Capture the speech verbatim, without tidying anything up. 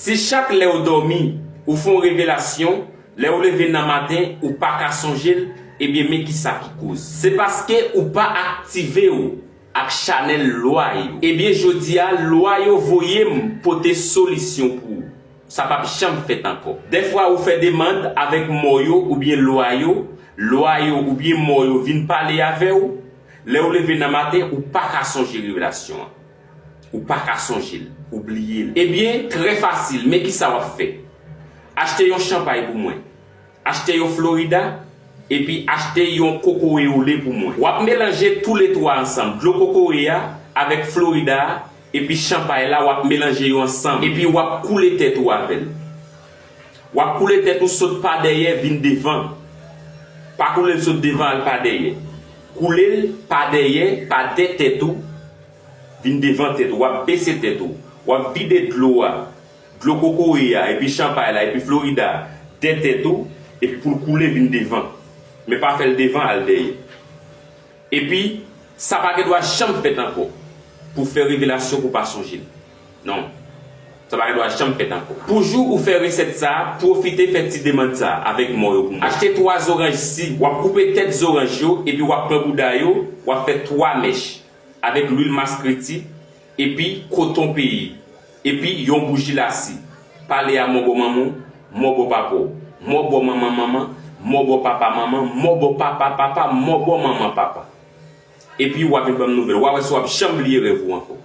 Si chak lè w dòmi, ou fè yon revelasyon, lè w leve nan maten, ou pa ka sonje l, ebyen men kisa ki koz. Se paske ou pa aktive w ak chanèl lwa yo. Ebyen jodi a, lwa yo voye m pote solisyon pou ou. Sa p ap janm fèt ankò. Dèfwa ou fè demann avèk mò yo oubyen lwa yo, lwa yo oubyen mò yo vin pale avè w. Lè w leve nan maten, ou pa ka sonje revelasyon an. Ou pa ka sonje l, ou bliye l. Ebyen, trè fasil, men kisa w ap fè. Achte yon chanpay pou mwen. Achte yon Florida, epi achte yon kokoye ole pou mwen. W ap melanje toule twa ansanm, dlo kokoye a avèk Florida a, epi chanpay la, w ap melanje yo ansanm. Epi w ap koule tèt ou avè l. W ap koule tèt ou sot pa dèyè vin devan. Pa koule l sot devan al pa dèyè. Koule l pa dèyè, pa dè tèt ou, vin devan tèt ou. W ap bese tèt ou. W ap vide dlo a, dlo kokoye a, epi chanpay la, epi Florida a, dè tèt ou, epi pou l koule vin devan. Men pa fè l devan al dèyè. Epi, sa pa gen dwa janm fèt ankò pou w fè revelasyon pou w pa sonje l. Non. Sa pa gen dwa janm fèt ankò. Pou jou ou fè resèt sa a, pwofite fè ti demann sa a avèk mò yo pou mwen. Achte twa zoranj si, w ap koupe tèt zoranj yo, epi w ap pran bouda yo, w ap fè twa mèch avèk lwil maskreti, epi koton peyi, epi yon bouji lasi. Pale a mò bò manman w, mò bò papa w, mò bò manman manman, mò bò papa manman, mò bò papa papa, mò bò manman papa. Epi w a vin ban m nouvèl. W a wè si w ap janm bliye rèv ou ankò.